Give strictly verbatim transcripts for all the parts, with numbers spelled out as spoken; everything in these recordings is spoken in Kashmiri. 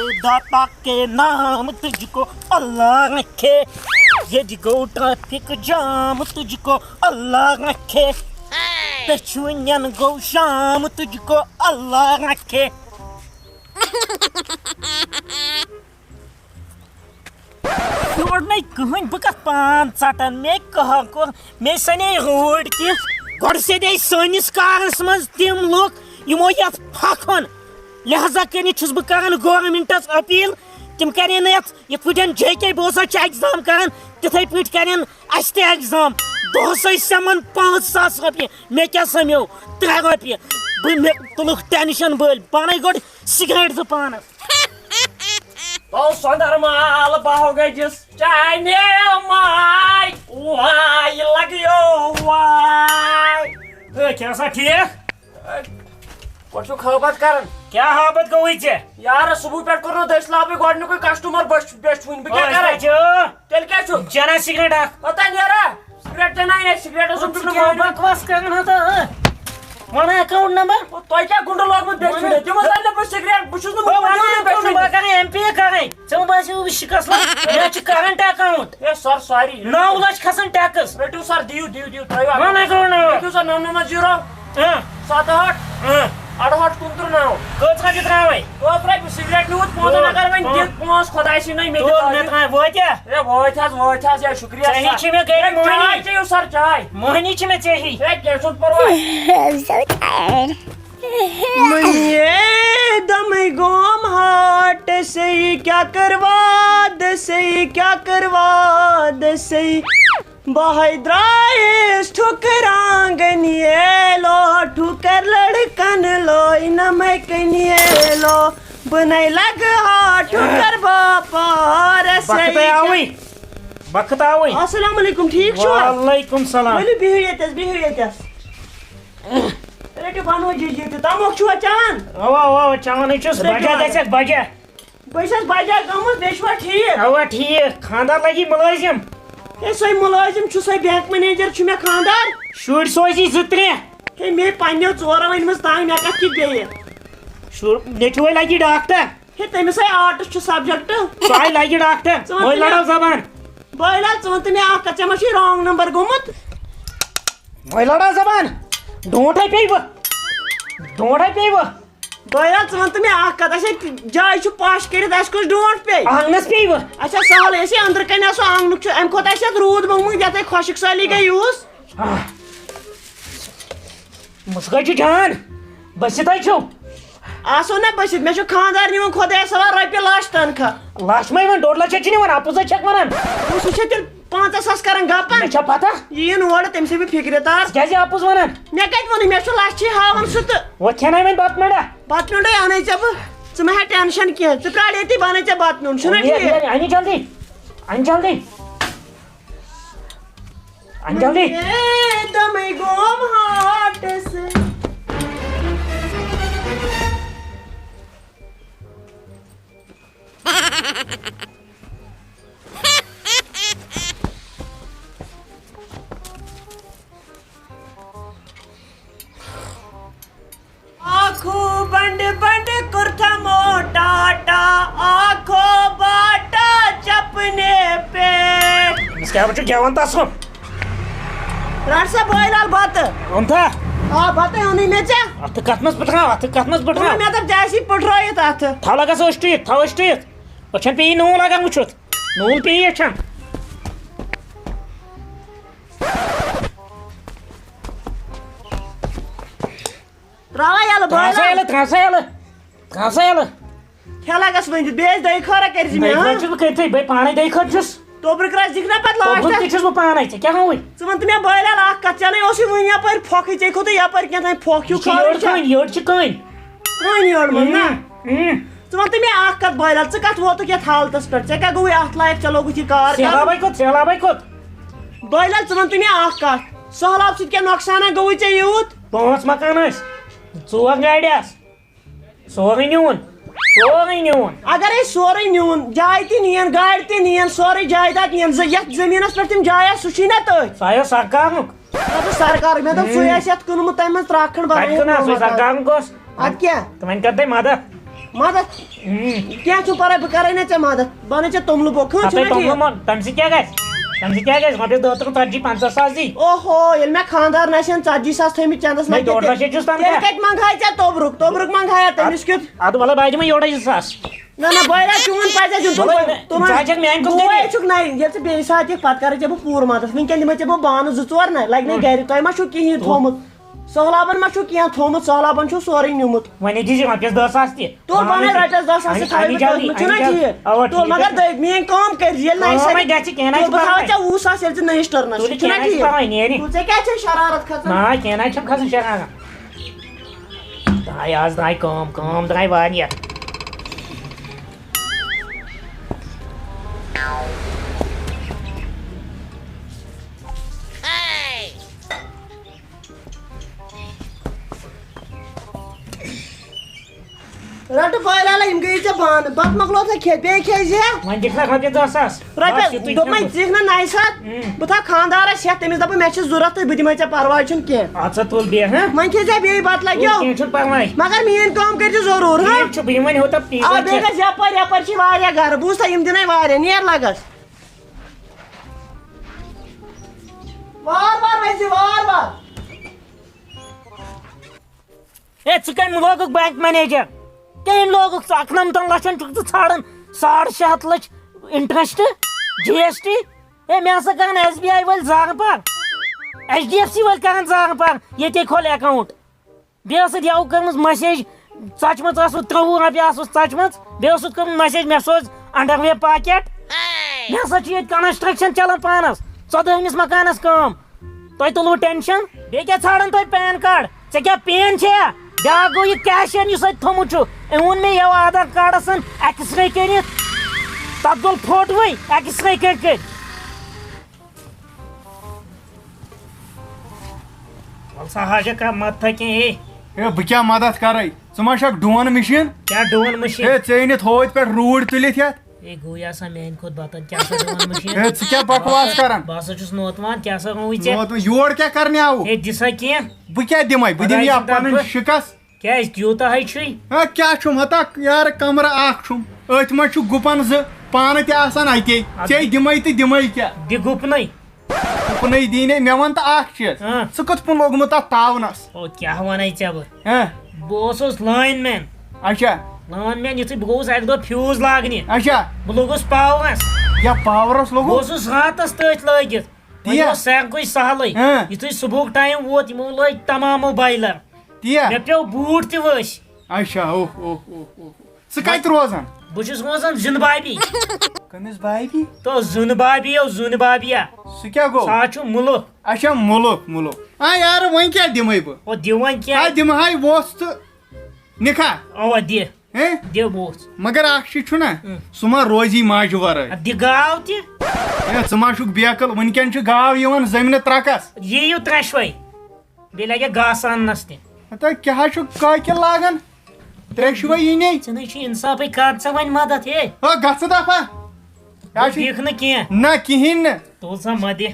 داتا کے نام تجھ کو اللہ رکھے، یہ گو ٹریفک جام تجھ کو اللہ رکھے، دشمنین گو شام تجھ کو اللہ رکھے۔ یور نَے کٕہٕنۍ، بہٕ کَتھ پان ژَٹَن؟ مےٚ کَہَر کوٚر، مےٚ سَنے روڈ تہِ۔ گۄڈٕ سیٚدے سٲنِس کارَس منٛز تِم لُکھ، یِمو یَتھ پھَکھ اوٚن۔ لہذا کٔرِتھ چھُس بہٕ کَران گورمٮ۪نٛٹَس appeal، تِم کَرن نہٕ یَتھ، یِتھ پٲٹھۍ جے کے بوسَس چھِ exam کَران، تِتھَے پٲٹھۍ کَرن اَسہِ تہِ exam۔ دۄہَس ٲسۍ سَمان پانٛژھ ساس رۄپیہِ، مےٚ کیٛاہ سَمیو؟ ترٛےٚ رۄپیہِ۔ بہٕ، مےٚ تُلُکھ tension بٔلۍ، پانَے گۄڈٕ سِگریٹ زٕ پانَس۔ تو سۄندر مال باہو گٔجِس چانہِ ماے واے لگیو واے۔ ہے، کیٛاہ سا ٹھیٖک؟ گۄڈٕ چھُکھ ہٲبتھ کران۔ کیٛاہ ہٲبتھ گوٚوُے ژےٚ؟ یارٕ، صُبحُک پٮ۪ٹھ کوٚر نہٕ دٔسۍ لابٕے گۄڈٕنیُکُے customer بٔچھ-، بیٚچھوٕنۍ۔ بہٕ کیٛاہ ٲٹھ کرٕ؟ بجے۔ تیٚلہِ کیٛاہ چھُ؟ چَنہ سِگریٹ اَکھ۔ پَتہ نیرا۔ سِگریٹ چٮ۪نہٕ ہا، سِگریٹَس سُنٛد ژٕ چھُنہٕ کیٛاہ مٲنِو۔ بکواس کران ہا تہٕ، ٲ؟ وَن account number۔ تۄہہِ کیٛاہ گُنٛڈٕ لوگمُت بیٚیہِ وَن۔ چھُنہٕ؟ تِمو زَن نہٕ بہٕ سِگریٹ، بہٕ چھُس نہٕ بہٕ وَنان وَنان بیٚیہِ account number، چھُنہٕ۔ بہٕ کَرٕ M P کرٕنۍ۔ ژےٚ مہٕ باسیو بہٕ شِکَس لَگ۔ مےٚ چھُ current account۔ ہے سَر، sorry۔ نَو لَچھ کھسان tax۔ رٔٹِو سَر، دِیِو، دِیِو، دِیِو، ترٛٲیِو وَن account number۔ رٔٹِو سَر، نَو نَو زیٖرو۔ اۭں۔ سَتہٕ ٲٹھ۔ اۭں۔ اَڑٕہٲٹھ کُنترٕہ نَو۔ کٔژ رۄپیہِ ترٛاوَے؟ کٔژ رۄپیہِ؟ سِگریٹ نیوٗتھ پانٛژَن پانٛژھ، اگر وۄنۍ پانٛژھ۔ دِکھ پانٛژھ، خۄداے سٕنٛدۍ مےٚ تُل، مےٚ ترٛاوَے۔ وٲتیٛاہ؟ ہے، وٲتۍ حظ، وٲتۍ حظ، ہے، شُکریہ ژےٚ ہی سَر۔ چھِ مےٚ گرِ ہے، چاے مٔہنی۔ چیٚیِو سَر، چاے۔ مٔہنی چھِ مےٚ ژےٚ ہی۔ ہے، کینٛہہ چھُنہٕ پَرواے۔ I'm so tired. مٔہنی دَمٕے گوم ہاٹ سے، کیٛاہ کَرٕ واد سے، کیٛاہ کَرٕ واد سے۔ بہٕ ہاے درٛایس ٹھُکر آنگن ییلو، ٹھُکر لڑکن لوے نمے کن ییلو۔ بہٕ نے لگہٕ ہا ٹھُکر باپارس۔ وقت آوٕے، وقت آوٕے۔ السلام علیکم، ٹھیٖک چھِوا؟ وعلیکم سلام۔ ؤلِو بِہِو ییٚتٮ۪س، بِہِو ییٚتٮ۪س۔ رٔٹِو بنو جی جی تہِ، تَموکھ چھُوا چٮ۪وان؟ اوا، اوا، اوا، چٮ۪وانٕے چھُس۔ رٔٹِو بجا حظ۔ گژھٮ۪کھ بجا۔ بہٕ چھَس بجا گٔمٕژ، بیٚیہِ چھُوا ٹھیٖک؟ اوا ٹھیٖک، خانٛدار لگی مُلٲزِم۔ ہے، سۄے مُلٲزِم چھُ، سۄے بینک منیجر چھُ مےٚ خانٛدار۔ شُرۍ سوزی زٕ ترٛےٚ۔ ہے، مے پننیو ژورو أنۍ مٕژ تانۍ، مےٚ کتھ چھِ بیٚیہِ؟ شُر، نیٚچوے لگی ڈاکٹر۔ ہے، تٔمِس ہے آرٹس چھُ سبجیکٹ۔ سُہ ہے لگہِ ڈاکٹر۔ ژٕ وَن وۄنۍ تہٕ مےٚ۔ لڑاو زبان۔ بٲے لال، ژٕ وَن تہٕ مےٚ اکھ کتھ، ژےٚ ما چھُے wrong number گوٚمُت؟ وۄنۍ لڑاو زبان۔ ڈونٹھے پیٚیہِ وۄنۍ۔ ڈونٹھے پیٚیہِ وۄنۍ۔ بٲے لال، ژٕ وَن تہٕ مےٚ اکھ کتھ، اَسہِ ہے جایہِ چھُ پش کٔرِتھ، اَسہِ کُس ڈونٹھ پیٚیہِ؟ آنگنس پیٚیہِ وۄنۍ۔ اچھا، سہلٕے، أسۍ ہے أنٛدرٕ کنہِ آسو، آنگنُک چھُ، اَمہِ کھۄتہٕ آسہِ اَتھ روٗد موٚنگمُت، یَتھ ہے خۄشٕک سٲلی گٔے یوٗس۔ آہ۔ مسکا چھُ جان، بٔسِتھ ہَے چھُو۔ آسو نہ بٔسِتھ، مےٚ چھُ خانٛدار نِوان خۄدایَس حوالہٕ رۄپیہِ لَچھ تنخواہ۔ لَچھ مَے وَن، ڈوٚڈ لَچھ چھِ نِوان، اَپُز ہَے چھَکھ وَنان۔ کُس وٕچھِ تیٚلہِ پنٛژاہ ساس کَران گپَن؟ مےٚ چھا پَتہ؟ یہِ یِن اورٕ، تٔمِس ہے بہٕ فِکرِ تار۔ ژٕ کیٛازِ یہِ اَپُز وَنان؟ مےٚ کَتہِ ووٚنُے، مےٚ چھُ لَچھٕے ہاوان سُہ تہٕ۔ وۄنۍ کھٮ۪نَے وۄنۍ بَتہٕ میوٚنٛڈا؟ بَتہٕ میوٚنٛڈَے اَنَے ژےٚ بہٕ، ژٕ مہٕ ہےٚ ٹٮ۪نشَن کینٛہہ، ژٕ پرٛار ییٚتی، بہٕ اَنَے ژےٚ بَتہٕ میوٚنٛڈ، چھُنہ یہِ، ٹھیٖک؟ یہِ، اَنہِ جلدی، اَنہِ جلدی۔ اَن جلدی۔ اے دمے گوم ہاٹس۔ آکھو بنڈ بنڈ کرتا موٹا ٹا، آکھو باٹا چپنے پہ۔ أمِس کیٛاہ چھُ گٮ۪وان تَس کُن؟ رَٹ سا بٲے لال بَتہٕ۔ اوٚن تھا؟ آ، بَتَے اوٚنُے مےٚ ژےٚ۔ اَتھٕ کَتھ منٛز پٕٹھراو، اَتھٕ کَتھ منٛز پٕٹھراو؟ اوٚنُے مےٚ دوٚپ ژےٚ آسی پٕٹھرٲیِتھ اَتھٕ۔ تھاو لَگَس اوٚش ٹُوِتھ، تھاو اوٚش ٹُوِتھ۔ أچھَن پیٚیہِ نوٗن لَگان وٕچھُتھ۔ نوٗن پیٚیہِ أچھَن۔ تراو سا یَلہٕ، بٲے ترٛاو سا لال۔ یَلہٕ، ترٛاو سا یَلہٕ، ترٛاو سا یَلہٕ۔ کھیلا گژھ ؤنِتھ، بیٚیہِ ٲسۍ دۄیہِ خٲرا کٔرۍ زِ مےٚ، دۄیہِ ہاں؟ خٲر چھُس بہٕ کٔرِتھٕے، بہٕ پانے دۄیہِ خٲر چھُس۔ توبرٕ کراس دِکھ نا پتہٕ لاسٹس۔ توبرٕ تہِ چھُس بہٕ پانے، ژےٚ کیٛاہ ہووُے؟ ژٕ وَن تہٕ مےٚ بٲے لال اکھ کَتھ، ژےٚ نے اوسُے وٕنہِ یَپٲرۍ پھۄکھٕے، ژےٚ کھوٚتُے یَپٲرۍ کیٛاہ تام پھۄکھ ہیوٗ یہِ چھِ خٲرٕے یٔڈ چھا؟ کٔنۍ، یٔڈ چھِ کٔنۍ۔ کٔنۍ یٔڈ منٛز نا؟ اۭں، اۭں۔ ژٕ وَن تہٕ مےٚ اکھ کَتھ بٲے لال، ژٕ کَتھ ووتُکھ یَتھ حالتس پٮ۪ٹھ؟ ژےٚ کیٛاہ گوٚوُے اَتھ لایق، ژےٚ لوگُتھ یہِ کار کَرُن؟ سہلابے کوٚت، سہلابے کوٚت؟ بٲے لال، ژٕ وَن تہٕ مےٚ اکھ کَتھ، سہلاب سۭتۍ کیٛاہ نۄقصانا گوٚوُے ژےٚ یوٗت؟ پانٛژھ مکان ٲسۍ، ژور گاڑِ آسہٕ، سورُے نیوٗن، سورُے نیوٗن۔ اگرے سورُے نیوٗن، جاے تہِ نِیَن، گاڑِ تہِ نِیَن، سورُے جایداد نِیَن، زِ-، یَتھ زٔمیٖنَس پٮ۪ٹھ تِم جاے آسہٕ، سُہ چھُے نا تٔتھۍ۔ سُہ آیو سرکارُک۔ مےٚ دوٚپ سرکار، مےٚ دوٚپ، سُے ہُم۔ آسہِ یَتھ کٕنمُت، تَمہِ منٛز ترٛکھ کھنٛڈ اَتہِ بَنٲیِتھ کٕن آسٕے، نوٚو مکان۔ سرکارُک اوس۔ اَدٕ کیٛاہ؟ تِمَن کَر تۄہہِ مدد؟ مدد؟ کینٛہہ چھُنہٕ پرواے، بہٕ کرے نہ ژےٚ مدد، بہٕ انہٕ ژےٚ توٚملہٕ بوٚکھ، ہیوٚن چھُنہ ٹھیٖک؟ توٚملہٕ مۄل، تَمہِ سۭتۍ کیٛاہ گژھِ؟ تَمہِ سۭتۍ کیٛاہ گژھِ؟ رۄپیَس دَہ تہٕ ژَتجی پنٛژاہ ساس دی۔ اوہو، ییٚلہِ مےٚ خانٛدار نہ آسہِ ہن ژَتجی ساس تھٲومٕتۍ چندس منٛز، ڈۄڈ لَچھ ہے چھُس تَنخواہ۔ تیٚلہِ کَتہِ منٛگہٕ ہاے ژےٚ توٚبرُک؟ توٚبرُک منٛگہٕ ہایا تٔمِس کیُتھ؟ اَدٕ وَلہٕ بہٕ دِمَے یورَے زٕ ساس۔ نہ، نہ، بہٕ ہا چھُ وُنہِ پَزِ دیُن وَلہٕ، توٚمُل۔ ژٕ ہا چھَکھ میٛانہِ کھۄتہٕ بوے غریٖب۔ چھُکھ نَے، ییٚلہِ ژٕ بیٚیہِ ساتہٕ یِکھ، پَتہٕ کَرَے ژےٚ بہٕ پوٗرٕ مَدَد۔ وٕنکٮ۪ن دِمَے ژےٚ بہٕ بانہٕ زٕ ژور نَے، لَگہِ نَے گَرِ۔ تۄہہِ ما چھُو کِہیٖنۍ تھوٚومُت؟ سہلابَن ما چھُو کینٛہہ تھوٚومُت؟ سہلابَن چھُو سورُے نیوٗمُت۔ وۄنۍ دِژ یہِ رۄپیَس دَہ ساس تہِ۔ تُل، بہٕ اَنَے رۄپیَس دَہ ساس تہِ اَنہِ تھاوَے بہٕ جلدی، تَتھ منٛز، چھُنہ اَنہِ جلدی۔ ٹھیٖک؟ اَوا، تُل، ٹھیٖک مگر چھُ۔ دٔپۍ، میٛٲنۍ کٲم کٔرۍ زِ ییٚلہِ نَے کٲم سَرِ، ہَے گژھِ، کینٛہہ نہ تُل، چھُ بہٕ تھاوَے پَرواے۔ ژےٚ وُہ ساس، ییٚلہِ ژٕ نٔیِس ٹٔرنَس تُلِو، چھُکھ، چھُنہ کینٛہہ نہ چھُ ٹھیٖک؟ پَرواے، نیرِ۔ تُل، ژےٚ کیٛازِ چھے شرارت کھَسان؟ نہ، کینٛہہ نہ چھُم کھَسان شرارت۔ درٛاے آز، درٛاے کٲم، کٲم درٛاے واریاہ۔ رٹہٕ بٲے لالا، یِم گٔیے ژےٚ بنٛد۔ بَتہٕ مۄکلوو ژےٚ کھٮ۪تھ، بیٚیہِ کھیٚیہِ زِ؟ وۄنۍ دِکھ نا رۄپیَس دَہ ساس۔ رۄپیَس بَس یُتُے دوٚپمَے کھیوٚن۔ ژٕ یِکھ نا نَیہِ ساتہٕ؟ اۭں۔ بہٕ تھاوٕ خانٛدارَس ہٮ۪تھ، تٔمِس دَپہٕ مےٚ چھِ ضوٚرَتھ تہٕ بہٕ دِمَے ژےٚ، پَرواے چھُنہٕ کینٛہہ۔ اَدٕ سا تُل بیٚہہ، ہہ؟ وۄنۍ کھیٚیہِ زِ بیٚیہِ بَتہٕ لَگیو۔ تُل، کینٛہہ چھُنہٕ پَرواے۔ مگر میٛٲنۍ کٲم کٔرۍ زِ ضروٗر، ہہ؟ ٹھیٖک چھُ، بہٕ یِمہٕ وۄنۍ ہُتَتھ آ، پیٖزا بیٚیہِ کھٮ۪تھ۔ گژھِ یَپٲرۍ، یَپٲرۍ چھِ واریاہ گَرٕ، بوٗز تھا، یِم دِنَے واریاہ، نیر لَگَس۔ وار وار ؤسۍ زِ، وار وار۔ ہے، ژٕ کَمہِ لوگُکھ بینک منیجر؟ کٔمۍ لوگُکھ ژٕ؟ اَکنَمتَن لَچھَن چھُکھ ژٕ ژھانڈان ساڑ شےٚ ہَتھ لَچھ interest، GST۔ ہے، مےٚ ہسا کَرَن SBI وٲلۍ زارٕ پار، HDFC وٲلۍ کَرَن زارٕ پار، ییٚتے کھول account۔ بیٚیہِ ٲسٕتھ یَوٕ کٔرمٕژ message، ژَچمَژ ٲسٕتھ، ترٛۆوُہ رۄپیہِ آسٕس ژَچمَژ، بیٚیہِ اوسُتھ کٔرمٕژ message، مےٚ سوز underwear packet۔ مےٚ ہسا چھِ ییٚتہِ construction چَلان پانَس، ژۄدٲہمِس مکانَس کٲم۔ تۄہہِ تُلوٕ tension؟ بیٚیہِ کیٛاہ ژھانڈان تۄہہِ pan card؟ ژےٚ کیٛاہ pain چھےٚ؟ بیٛاکھ گوٚو یہِ cashier یُس اَتہِ تھوٚمُت چھُ، أمۍ ووٚن مےٚ یَوٕ آدھار کارڈَس سۭتۍ X-ray کٔرِتھ۔ تَتھ گوٚو photo-وٕے، X-ray کٔرۍ کٔرۍ۔ وَلہٕ سا حاجہ کانٛہہ مَدتھا کینٛہہ، ہے۔ ہے، بہٕ کیٛاہ مَدَتھ کَرَے؟ ژٕ ما چھَکھ ڈون مِشیٖن؟ کیٛاہ ڈون مِشیٖن؟ ہے، ژےٚ أنِتھ ہوتہِ پٮ۪ٹھ روٗڑۍ تُلِتھ یَتھ۔ ہے، گوٚو یہِ آسان میٛانہِ کھۄتہٕ بَتَن، کیٛاہ سا ڈون مِشیٖن؟ ہے، ژٕ کیٛاہ بکواس کران؟ بہٕ ہسا چھُس نوتوان، کیٛاہ سا ووٚنوُے ژےٚ؟ نوتوان، یور کیٛاہ کرنہِ آوُکھ؟ ہے، دِ سا کینٛہہ۔ بہٕ کیٛاہ دِمے؟ بہٕ دِمہٕ خۄداے یہِ سٕنٛدِ پنٕنۍ طرفہٕ۔ شِکس۔ کیٛازِ تیوٗتاہ ہے چھُے؟ ہے، کیٛاہ چھُم ہتا یارٕ، کمرٕ اکھ چھُم، أتھۍ منٛز چھُ گُپن زٕ، پانہٕ تہِ آسان اتے۔ اَدٕ ژےٚ دِمے تہٕ دِمے کیٛاہ؟ دِ گُپنٕے۔ گُپنٕے دیٖنے، مےٚ وَن تہٕ اکھ چیٖز، ہاں۔ ژٕ کِتھ پٲٹھۍ لوگمُت اتھ تاونس؟ او، کیٛاہ وَنے ژےٚ بہٕ؟ ہاں۔ بہٕ اوسُس lineman۔ اچھا۔ Lineman، یُتھُے بہٕ گوٚوُس اَکہِ دۄہ fuse لاگنہِ، اچھا۔ بہٕ لوٚگُس پاورَس۔ یا پاورَس بہٕ لوٚگُس؟ اوسُس راتَس تٔتھۍ لٲگِتھ۔ وۄنۍ تیٖیا۔ اوس سٮ۪کھ گٔے سہلٕے۔ ہاں۔ یُتھُے صُبحُک time ووت، یِمو لٲگۍ تمامو boiler۔ تیٖیا۔ مےٚ پیوٚو بوٗٹھ تہِ ؤسۍ۔ اچھا، اوہ، اوہ، اوہ، اوہ۔ ژٕ کتہِ روزان؟ بہٕ چھُس روزان زِنبابی۔ کٔمِس بابی؟ تو زِنبابی، او زِنبابیا۔ سُہ کیٛاہ گوٚو؟ سُہ حظ چھُ مُلُک۔ اچھا، مُلُک، مُلُک۔ آ یارٕ، وۄنۍ کیٛاہ دِمے بہٕ؟ او دِ وۄنۍ کیٛاہ؟ آ، دِمہٕ ہاے وۄژھ تہٕ نِکاح۔ اوا دِ۔ ہیں؟ دِ وۄژھ۔ مگر اکھ چیٖز چھُنہ، اۭں۔ سُہ ما روزی ماجہِ ورٲے۔ اَدٕ دِ گاو تہِ۔ ہے، ژٕ ما چھُکھ بیقل؟ وٕنکٮ۪ن چھُ گاو یِوان زٔمینہِ ترکس۔ یِیِو ترٛٮ۪شوَے۔ بیٚیہِ لگہِ گاسہٕ اننس تہِ۔ ہتا کیٛاہ حظ چھُ قٲقِل لاگان؟ ترٛیشوے یی نے۔ ژےٚ نے چھُے انصافٕے، کر ژےٚ وۄنۍ مدد، ہے۔ ہا، گژھ ژٕ دفعہ۔ کیٛاہ چھُ؟ بیٖکھ نہٕ کینٛہہ۔ نہ، کِہیٖنۍ نہٕ۔ تُل سا مدِ۔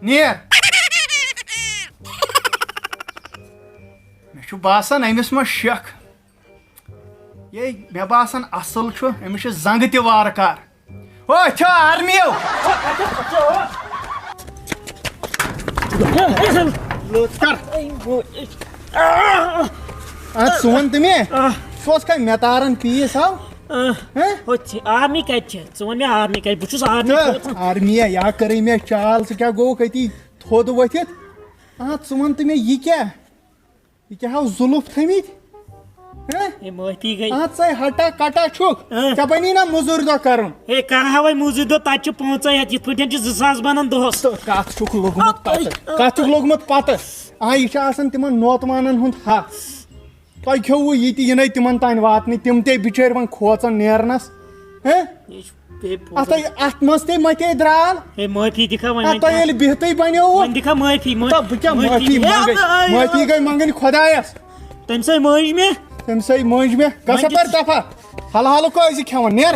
نیر۔ مےٚ چھُ باسان أمِس ما شک۔ یے، مےٚ باسان اصل چھُ، أمِس چھِ زنٛگہٕ تہِ وارٕ کار۔ او، چھا آرمی او؟ لوٚت کر۔ آ، ژٕ وَن تہٕ مےٚ، آ۔ سُہ اوس کَتہِ مےٚ تاران پیٖس ہاو؟ آ۔ ہہ؟ ہُتہِ چھِ آرمی کَتہِ چھِ؟ ژٕ وَن مےٚ آرمی کَتہِ؟ بہٕ چھُس آرمی تہٕ کھوژان۔ آرمی یا کَرٕے مےٚ چال، ژٕ کیٛاہ گوٚو کَتی تھوٚد ؤتھِتھ؟ آ، ژٕ وَن تہٕ مےٚ یہِ کیٛاہ؟ یہِ کیٛاہ ہاو ظُلُف تھٲمٕتۍ؟ ہہ؟ ہے، معٲفی گٔے۔ اَتھ ژَے ہٹا کٹا چھُکھ۔ ہہ؟ ژےٚ بَنی نا مٔزوٗرۍ دۄہ کَرُن؟ ہے، کَرٕ ہاوَے مٔزوٗرۍ دۄہ، تَتہِ چھِ پانٛژَے ہَتھ، یِتھ پٲٹھۍ چھِ زٕ ساس بَنان دۄہَس۔ تہٕ کَتھ چھُکھ لوٚگمُت پَتہٕ؟ کَتھ چھُکھ لوٚگمُت پَتہٕ؟ آ، یہِ چھُ آسان تِمَن نوتوانَن ہُنٛد حق۔ تۄہہِ کھیوٚوُ یہِ تہِ، یہِ نَے تِمَن تام واتنٕے، تِم تے بِچٲرۍ وۄنۍ کھوژان نیرنَس۔ ہہ؟ یہِ چھُ بے پوز۔ اَتھ ہے، اَتھ منٛز تے مَتے درٛال۔ ہے، معٲفی دِکھا وۄنۍ، اَتھ وۄنۍ تۄہہِ دِکھا۔ ییٚلہِ بِہتٕے بَنیووُ۔ وۄنۍ دِکھا معٲفی، معٲفی۔ تہٕ بہٕ کیٛاہ معٲفی معٲفی دِکھا۔ منٛگَے؟ ہے، معٲفی گٔے منٛگٕنۍ خۄدایَس۔ تٔمۍ سٕے مٔنٛج مےٚ۔ تٔمۍ سٕے مٔنٛج مےٚ۔ گژھٕ وۄنۍ بَر دِکھ۔ دَفعہ۔ حلحالُک ٲسۍ زِ کھٮ۪وان، نیر۔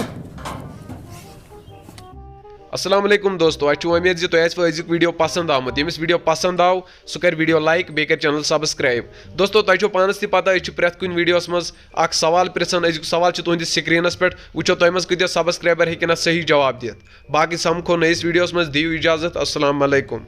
السلام علیکم دوستو، اسہِ چھِ وۄمید زِ تۄہہِ آسہِ وۄنۍ أزیُک video پسند آمُت۔ ییٚمِس video پسند آو، سُہ کرِ video like، بیٚیہِ کرِ channel subscribe۔ دوستو، تۄہہِ چھو پانس تہِ پتہ، أسۍ چھِ پرٛٮ۪تھ کُنہِ videoس منٛز اکھ سوال پرژھان۔ أزیُک سوال چھُ تُہنٛدِس screenس پٮ۪ٹھ، وٕچھو تۄہہِ منٛز کۭتیاہ subscriber ہیٚکن اتھ صحیح جواب دِتھ۔ باقٕے سمکھو نٔیِس videoس منٛز، دِیِو اجازت، السلام علیکم۔